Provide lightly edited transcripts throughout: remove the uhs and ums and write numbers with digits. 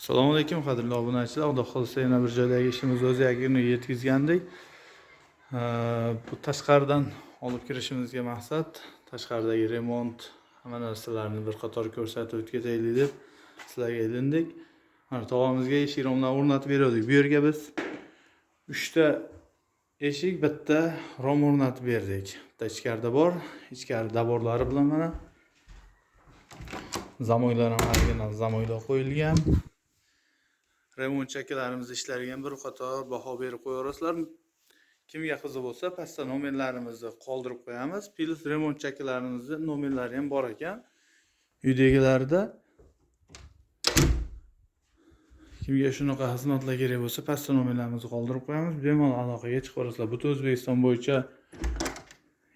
Assalomu alaykum qadrli obunachilar. Xudo xohlasa yana bir joydagi ishimiz o'z yakuniga yetkazgandik. Bu tashqaridan olib kirishimizga maqsad tashqaridagi remont, hamma narsalarni bir qator ko'rsatib o'tkazaylik deb sizlarga ilindik. Mana tog'amizga eshik romlar o'rnatib berdik. Bu yerga biz 3 ta eshik, bitta rom o'rnatib berdik. Bitta ichkarida bor, ichkari daborlari bilan mana zamoylar ham original zamoylar qo'yilgan. Remontchi akalarimiz ishlariga ham bir qator baho berib qo'yaverasizlar. Kimga qiziq bo'lsa, pastda nomerlarimizni qoldirib qo'yamiz. Plus remontchi akalarimizni nomerlari ham bor ekan. Uydagilarda kimga shunaqa xizmatlar kerak bo'lsa, pastda nomerlarimizni qoldirib qo'yamiz. Bemalol aloqaga chiqaverasizlar. Butun O'zbekiston bo'yicha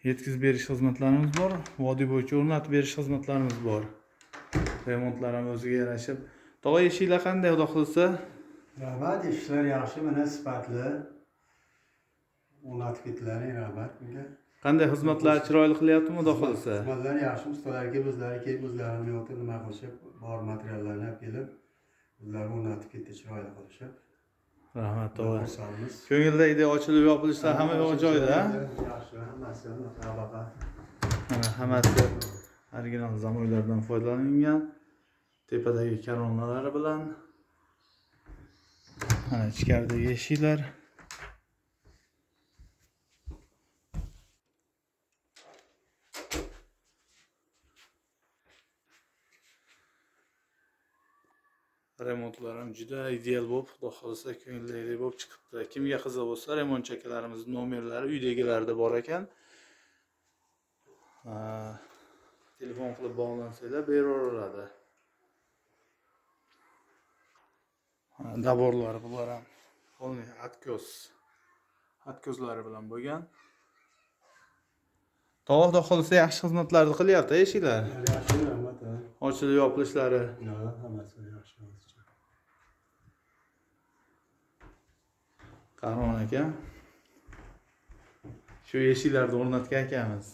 yetkazib berish xizmatlarimiz bor. Vodiy bo'yicha o'rnatib berish xizmatlarimiz bor. Remontlar ham o'ziga yarasha. Tog'a, eshiklar qanday, xudo xohlasa? Rahmat, ishlar yaxshi, mana sifatli. O'rnatib ketdilaring, rahmat bunga. Qanday xizmatlar chiroyli qilyaptimi, xudo xohlasa? Xizmatlar yaxshi, ustalar kelib, o'zlari kelib, o'zlarini yotib nima qilishib, bor materiallarni olib kelib, o'zlari o'rnatib ketdi, chiroyli qilishib. Rahmat tog'a. Xursandmiz. Ko'ngildagidek ochilib yopilishlar hamma yo'q joyida. Yaxshi, hammasi mutobaqa. Mana hammasi original zamoylardan foydalanilgan. Tepadagi koronalari bilan. Mana ichkaridagi eshiklar. Remontlar ham juda ideal bo'lib, xudo xohlasa ko'ngildagidek bo'lib chiqibdi. Kimga qiziq bo'lsa, remontchi akalarimizning nomerlari uydagilarda bor ekan. Telefon qilib bog'lansanglar beraveradi. Daborlari bular ham polniy atkozlari bilan bo'lgan. Tog'a, xudo xohlasa yaxshi xizmatlarni qilyapti eshiklar. Yaxshi, rahmat. Ochilib yopilishlari. Hammasi yaxshi. Qahramon aka. Shu eshiklarni o'rnatgan akamiz.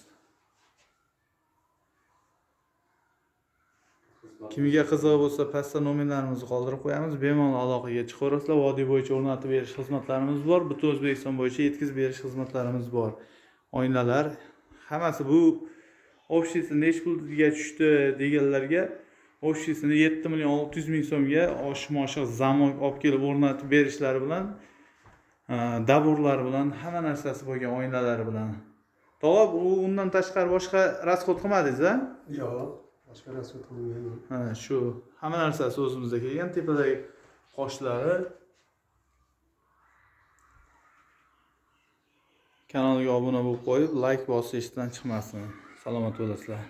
Kimga qiziq bo'lsa, pastda nomerlarimizni qoldirib qo'yamiz. Bemalol aloqaga chiqaverasizlar. Vodiy bo'yicha o'rnatib berish xizmatlarimiz bor. Butun O'zbekiston bo'yicha yetkazib berish xizmatlarimiz bor. Oynalar hammasi bu общийsi nech pulga tushdi deganlarga общийsini 7 million 600 ming so'mga oshib-moshiq zamok olib kelib o'rnatib berishlari bilan, daborlar bilan, hamma narsasi bo'lgan oynalari bilan. Tog'a, u undan tashqari boshqa rasxod qilmadingiz-a? Yo'q, boshqa rasxod qilmagan. Mana shu hamma narsasi o'zimizda kelgan. Tepadagi qoshlari. Kanalga obuna bo'lib qo'yib, like bosishdan chiqmasin. Salomat bo'lasizlar.